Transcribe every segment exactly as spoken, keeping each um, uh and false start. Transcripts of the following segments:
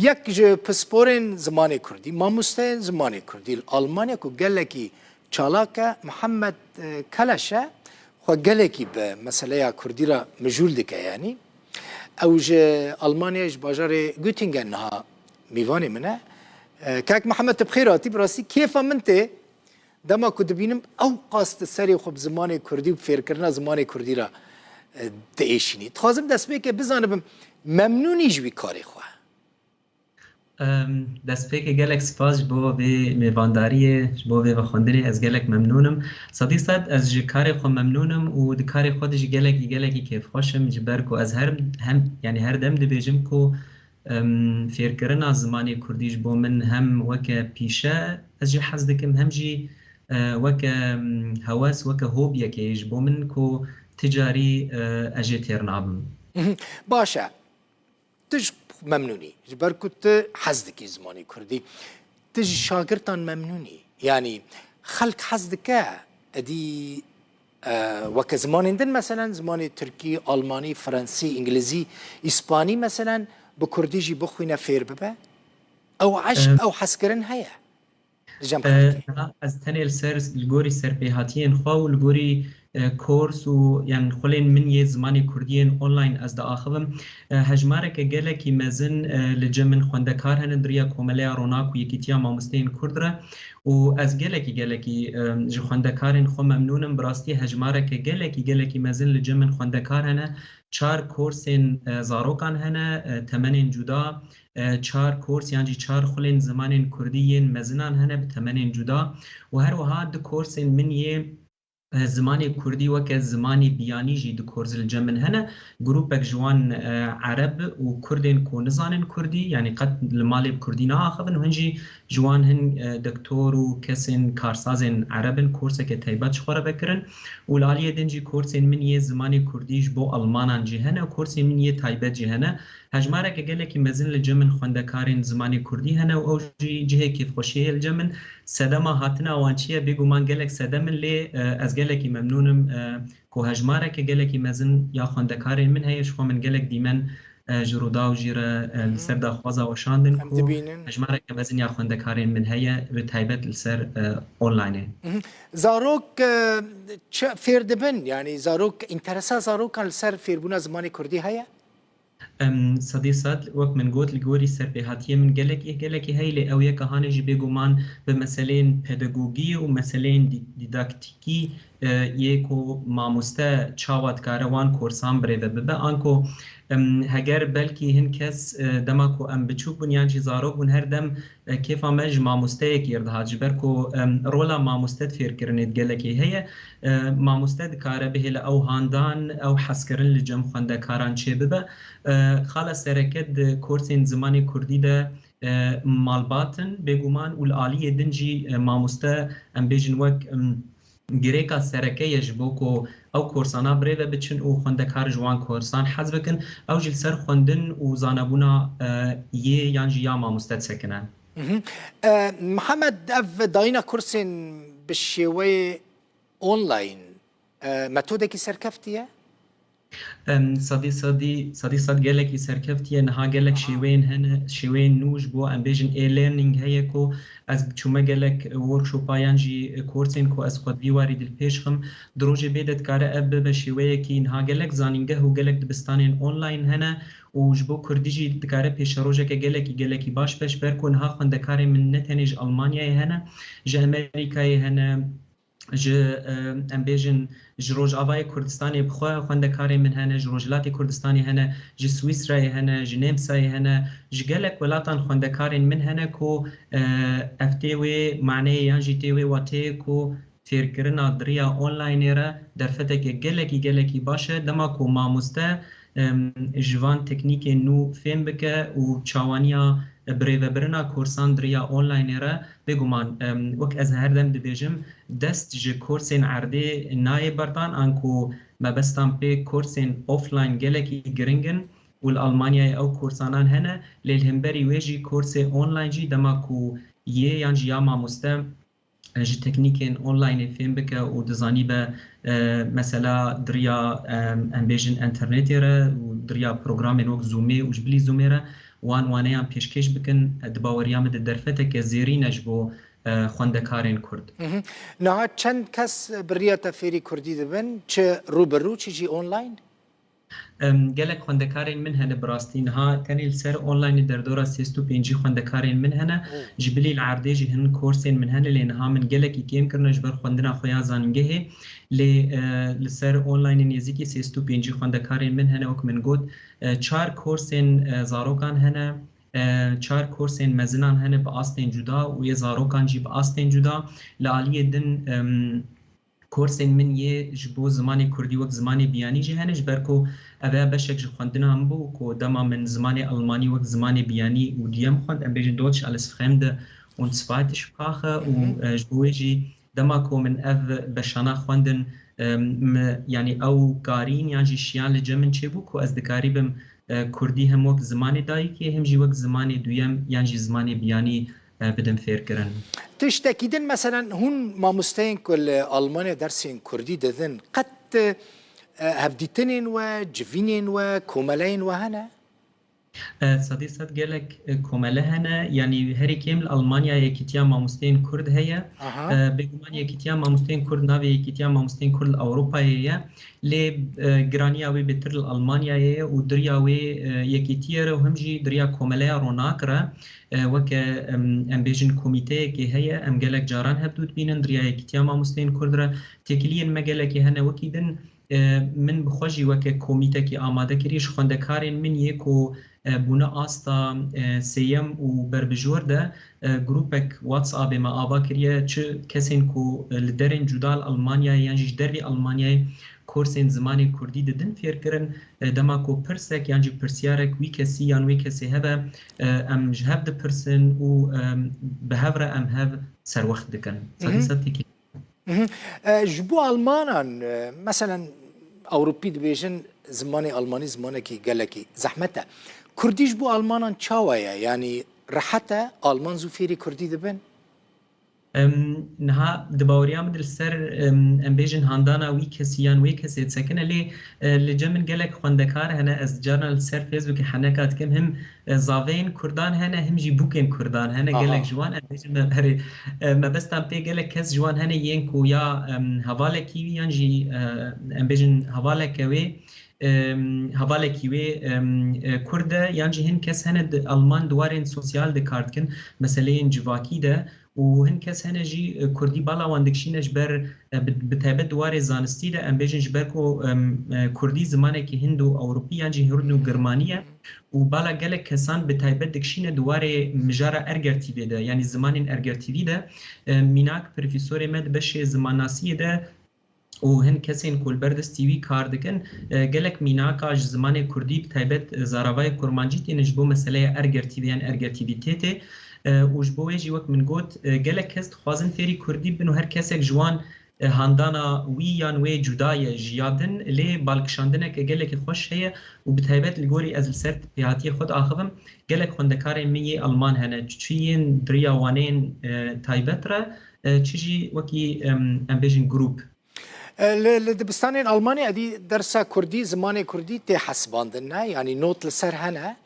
Yek ji pisporên zimanê kurdî, mamosteyên zimanê kurdî li Almanya ku gelekî çalak e, Mihemed, e, Keleş e, xwe gelekî bi meseleya kurdî re mijûl dike, yanî. Ew ji Almanyayê, ji bajarê Göttingen niha mîvanê min e. E, kak Mihemed, tu bi xêr hatî, bi rastî kêfa min tê. Dema ku dibînim ew qas tu serê xwe bi zimanê kurdî û bi fêrkirina zimanê kurdî re, e, diêşînî. Dixwazim destpêkê bizanibim, memnûn î ji wî karê xwe? Em, destpêkê gelek spas ji bo vê mêvandariyê, ji bo vê vexwendinê. Ez gelek memnûn im. Sedî sed ez ji karê xwe memnûn im û di karê xwe de jî gelekî, gelekî kêfxweş im, ji ber ku ez her, hem, yanî her dem dibêjim ku, em, fêrkirina zimanê kurdî ji bo min hem weke pîşe ez jê hez dikim, hem jî, e, weke, em, hewes, weke hobiyekê ji bo min ku ti carî, e, ez jê têr nabim. Baş e. Tu ji memnûn î, ji ber ku tu hez dikî zimanê kurdî. Tu ji şagirtan memnûn î. Yanî xelk hez dike, edî, e, weke zimanên din, meselen, zimanê tirkî, almanî, frensî, îngilîzî, îspanî, meselen, bi kurdî jî bixwîne, fêr bibe? Ew eşq, Em. ew hezkirin heye? Li cem E, xelkê. Niha ez tenê li ser, li gorî serpêhatiyên xwe û li gorî, e, kors û yan xulên min yê zimanê kurdî yên online ez diaxivim. E, hejmareke gelekî mezin, e, li cem min xwendekar hene di riya Komeleya Ronak û Yekîtiya Mamosteyên Kurd re û ez gelekî, gelekî, e, ji xwendekarên xwe memnûn im. Bi rastî hejmareke gelekî, gelekî mezin li cem min xwendekar hene. Çar korsên, e, zarokan hene, e, temenên cuda, e, çar kors yan jî çar xulên zimanên kurdî yên mezinan hene bi temenên cuda û her wiha di korsên min yê, e, zimanê kurdî weke zimanê biyanî jî di kors li cem min hene. Grûpek ji wan, e, ereb û kurdên ku nizanin kurdî, yanî qet li malê bi kurdî naaxivin û hin jî ji wan hin, e, doktor û kesên karsazên ereb in, korseke taybet ji xwe re vekirin û li aliyê din jî korsên min yê zimanê kurdî ji bo almanan jî hene û korsên min yê taybet jî hene. Hejmareke gelekî mezin li cem min xwendekarên zimanê kurdî hene û ew jî cihê kêfxweşiyê ye li cem min. Sedema hatina wan çi ye? Bêguman gelek sedem in, lê, e, ez gelekî memnûn im, e, ku hejmareke gelekî mezin ya xwendekarên min heye. Ji xwe min gelek dîmen, e, ji Rûdaw jî re, e, li ser daxwaza weşandin ku hejmareke mezin ya xwendekarên min heye, bi taybet li ser, e, onlineê. Zarok, e, çi fêr dibin? Yanî zarok, înteresa zarokan li ser fêrbûna zimanê kurdî heye? Em, sedî sed, wek min got, li gorî serpêhatiyê min gelek ê gelekî heye, lê ew yeka hanê jî bêguman bi meseleyên pedagogî û meseleyên dî-, dîdaktîkî, e, yê ku mamoste çawa dikare wan korsan birêve bibe. Anku, em, heger belkî hin kes, e, dema ku em biçûk bûn yan jî zarok bûn, her dem e, kêfa me ji mamosteyekî re dihat, ji ber ku, em, rola mamoste di fêrkirinê di gelekê heye. E, mamoste dikare bihêle ew handan, ew hezkirin li cem xwendekaran çêbibe. E, xala sereke di korsên zimanê kurdî de, e, malbat in, bêguman û li aliyê din jî, e, mamoste, em bêjin wek, em, girêka sereke ye ji bo ku ew korsana birêve biçin û xwendekar ji wan korsan hez bikin. Ew jî li ser xwendin û zanebûna, e, yê yan jî ya mamoste disekine. Mhm. E, Mihemed, ev dayîna kursên bi şêweyê online, e, metodekî serkeftî ye? Em, sedî sedî, sedî sed gelekî serkeftî ye. Niha gelek şêweyên hene, şêweyên nû ji bo, em bêjin, e-learning heye ku ez çûme gelek workshopa yan jî kursên ku ez xwe di vî warî di li pêş xim. Di rojê bê de dikare ev bibe şêweyekî, niha gelek zanîngeh û gelek dibistanên online hene û ji bo kurdî jî dikare pêşerojeke gelekî, gelekî baş be, ji ber ku niha xwendekarên min ne tenê ji Almanyayê hene, ji Amerîkayê hene, ji, e, em bêjin, ji Rojavayê Kurdistanê bi xwe xwendekarên min hene, ji Rojhilatê Kurdistanê hene, ji Swîsrayê hene, ji Nemsayê hene, ji gelek welatan xwendekarên min hene ku, e, ev tê wê maneyê yan jî tê wê wateyê ku fêrkirina di riya onlineê re derfeteke gelekî, gelekî baş e. Dema ku mamoste, em, ji van teknîkên nû fêm bike û çawaniya birêvebirina korsan di riya onlineê re, bêguman, em, wek ez her dem dibêjim, dest ji korsên erdê nayê berdan, anku mebestan pê korsên offline gelekî giring in û li Almanyayê ew korsanan hene, lê li hemberî wê jî korsê online jî dema ku yê yan jî ya mamoste, e, ji teknîkên onlineê fêm bike û dizanîbe, e, mesela di riya, em, em bêjin enternetê re û di riya programên wek Zoomê û ji bilî Zoomê re, wan waneyan pêşkêş bikin, e, di baweriya min de derfeteke zêrîn e ji bo, e, xwendekarên Kurd. Mhm. Niha çend kes bi riya te fêrî Kurdî dibin, çi rû bi rû, çi jî online? Em, gelek xwendekarên min hene bi rastî. Niha tenê li ser onlineê derdora sêst û pêncî xwendekarên min hene. Ji bilî li erdê jî hin korsên min hene, lê niha min gelekî kêm kirine ji ber xwendina xwe ya zanîngehê. Lê, e, li ser onlineê nêzîkî sêst û pêncî xwendekarên min hene, wek min got, e, çar korsên, e, zarokan hene, e, çar korsên mezinan hene bi astên cuda û yê zarokan jî bi astên cuda. Li aliyê din, em, korsên min yê ji bo zimanê kurdî wek zimanê biyanî jî hene, ji ber ku ev e beşek ji xwendina min bû ku dema min zimanê almanî wek zimanê biyanî û duyem xwend, em bêjin Deutsch als Fremde und Zweitsprache û, mhm, e, ji bo wê jî dema ku min ev beşana xwendin, e, mi, yanî ew karîn yan jî şiyan li cem min çêbû ku ez dikarîbim, e, kurdî hem wek zimanê dayikê hem jî wek zimanê duyem yan jî zimanê biyanî e, bidim fêrkirin. Tiştekî din, meselen, hûn mamosteyên ku li Almanya dersên kurdî didin, qet, e, hevdîtinên we, civînên we, komeleyên we hene? E, sedî sed gelek, e, komele hene. Yanî herî kêm li Almanya Yekîtiya Mamosteyên Kurd heye. Aha. E, bêguman Yekîtiya Mamosteyên Kurd navê Yekîtiya Mamosteyên Kurd li Ewropayê ye. Lê, e, giraniya wê bêtir li Almanyayê ye û di riya wê, e, yekîtiyê re û him jî di riya komeleya Ronak re, e, weke, em, em bêjin komîteyekê heye, em gelek caran hevdû dibînin di riya Yekîtiya Mamosteyên Kurd re. Têkiliyên me gelekê hene wekî din, e, min bi xwe jî weke komîtekî amade kiriye ji xwendekarên min yê ku e, bûne asta, e, sêyem û berbijor de, e, grûpek WhatsAppê me ava kiriye, çi kesên ku, e, li derên cuda li Almanyayê yan jî ji dervê Almanyayê korsên zimanê kurdî didin fêrkirin, e, dema ku pirsek yan jî pirsyarek wî kesî yan wê kesê hebe, e, em ji hev dipirsin û, e, bi hev re em hev serwext dikin. Sedî sed têkilî. Mhm. E, ji bo Almanan, e, meselen, Ewropî dibêjin zimanê Almanî zimanekî gelekî zehmet e. Kurdî ji bo Almanan çawa ye? Yanî rehet e? Alman zû fêrî Kurdî dibin? Em, niha di baweriya min de li ser, em, em bêjin handana wî kesî yan wê kesê disekine, lê, e, li cem min gelek xwendekar hene, ez carna li ser Facebookê heneka dikim, him e, zaveyên Kurdan hene, him jî bûkên Kurdan hene. Aha. Gelek ji wan, em bêjin me, herê, e, mebestan pê gelek kes ji wan hene yên ku ya, em, hevalekî wî yan jî, e, em bêjin hevaleke wê, em, hevalekî wê, em, e, Kurd e, yan jî hin kes hene di, Alman di warên sosyal de kar dikin, meseleyên civakî de. Û hin kes hene jî, e, kurdî bala wan dikişîne ji ber, e, bi, bi taybet di warê zanistî de, em bêjin ji ber ku, em, e, kurdî zimanekî hindo-ewropî yan jî hindo-girmanî ye û bala gelek kesan bi taybet dikişîne di warê mijara Erger T V'ê de, yanî zimanên Erger T V de, e, mînak profesorê me di beşê zimannasiyê de û hin kesên ku li ber destî wî kar dikin, e, gelek mînaka ji zimanê kurdî, bi taybet, e, zaravayê kurmancî têne ji bo meseleya Erger T V yan Erger T V T T, e, û ji bo wê jî wek min got, e, gelek kes dixwazin fêrî kurdî bin û her kesek ji wan, e, handana wî yan wê cuda ye ji ya din, lê balkişandineke gelekî xweş heye û bi taybet li gorî ez li ser pêhatiyê xwe diaxivim, gelek xwendekarên min yê Alman hene, çi yên di riya waneyên, e, taybet re, e, çi jî wekî, em, em bêjin grûp. E, li, li dibistanên Almanî edî dersa kurdî, zimanê kurdî tê hesibandin, ne? Yanî not li ser hene?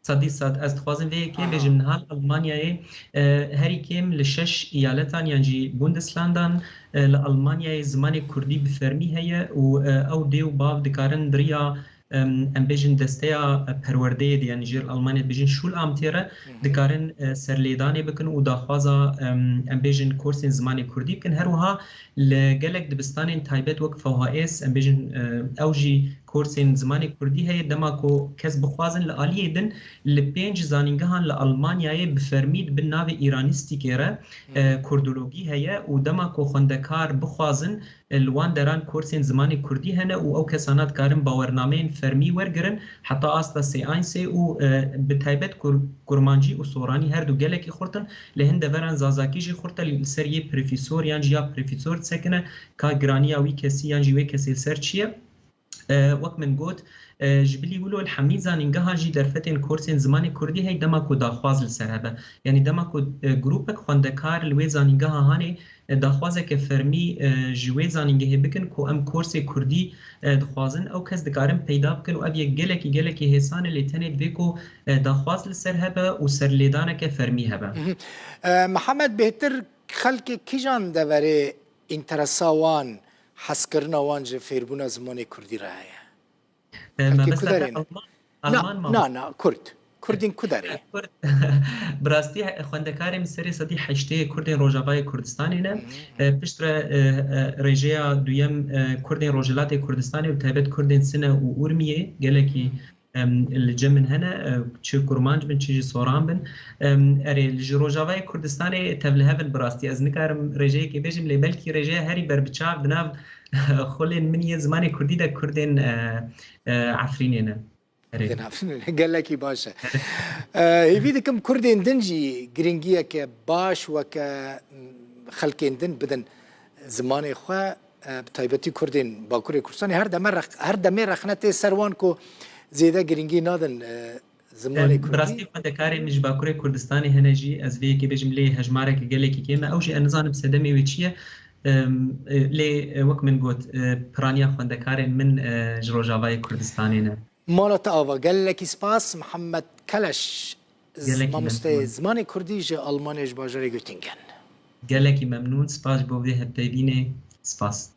Sedî sed. Ez dixwazim vê yekê bêjim, niha li Almanyayê, e, herî kêm li şeş eyaletan yan jî Bundeslandan, e, li Almanyayê zimanê kurdî bi fermî heye û, e, ew dê û bav dikarin di riya, em, em bêjin desteya, e, perwerdeyê de, yanî jê li Almanyayê dibêjin Schulamtê re, dikarin, e, serlêdanê bikin û daxwaza, em, em bêjin korsên zimanê kurdî bikin. Her wiha li gelek dibistanên taybet wek V H S, em bêjin, e, ew jî korsên zimanê kurdî heye. Dema ku kes bixwazin li aliyê din li pênc zanîngehan li Almanyayê bi fermî di bin navê îranîstîkê re, e, kurdologî heye û dema ku xwendekar bixwazin, e, li wan deran korsên zimanê kurdî hene û ew kesana dikarin bawernameyên fermî wergirin, heta asta C eins û, e, bi taybet kur-, kurmancî û soranî her du gelekî xurt in, li hin deveran zazakî jî xurt e, li ser yê profesor yan jî ya profesor disekine, ka giraniya wî kesî yan jî wê kesê li ser çi ye. E, wek min got, e, ji bilî wilo li hemî zanîngehan jî derfetên korsên zimanê kurdî hey dema ku daxwaz li ser hebe. Yanî dema ku, e, grûpek xwendekar li wê zanîngeha hanê, e, daxwazeke fermî, e, ji wê zanîngehê bikin ku em korsê kurdî, e, dixwazin, ew kes dikarin peyda bikin û ev yek gelekî, gelekî hêsan e, lê tenê divê ku, e, daxwaz li ser hebe û serlêdaneke fermî hebe. Mhm. E, Mihemed, bêhtir xelkê kîjan deverê înteresa wan, hezkirina wan ji fêrbûna zimanê kurdî re heye? E, Xelkê ku mebesta te derê ne? Alman, Na, Alman ma? Na, na, Kurd. Kurdên ku derê? Kurd, bi rastî xwendekarê min serê sedî heştê Kurdên Rojavayê Kurdistanê ne. Hmm. E, piştre, e, e, rêjeya duyem, e, Kurdên Rojhilatê Kurdistanê û taybet Kurdên Sine û Urmiyê gelekî, Hmm. em, li cem min hene, e, çi Kurmanc bin, çi jî Soran bin. Em, erê, li ji Rojavayê Kurdistanê tevlihev in bi rastî. Ez nikarim rêjeyekê bêjim, lê belkî rêjeya herî berbiçav di nav xulên min yên zimanê kurdî de Kurdên, e, e, Efrînê ne. Erê. Gelekî baş e. E, hêvî dikim Kurdên din jî giringiyeke baş weke, m, xelkên din bidin zimanê xwe, e, bi taybetî Kurdên Bakurê Kurdistanê. Her deme rex-, her demê rexne tê ser wan ku zêde giringî nadin, e, zimanê Em, bi kurdî. Rastî xwendekarên min ji Bakurê Kurdistanê hene jî, ez vê yekê bêjim lê hejmareke gelekî kêm e. Ew jî ez nizanim sedemê wê çi ye. Em, e, lê, e, wek min got, e, piraniya xwendekarên min, e, ji Rojavayê Kurdistanê ne. Mala te ava. Gelekî spas, Mihemed Keleş, z-, Gelekî mamosteyê memnûn. Zimanê kurdî ji Almanyayê ji bajarê Göttingen. Gelekî memnûn, spas ji bo vê hevpeyvînê, spas.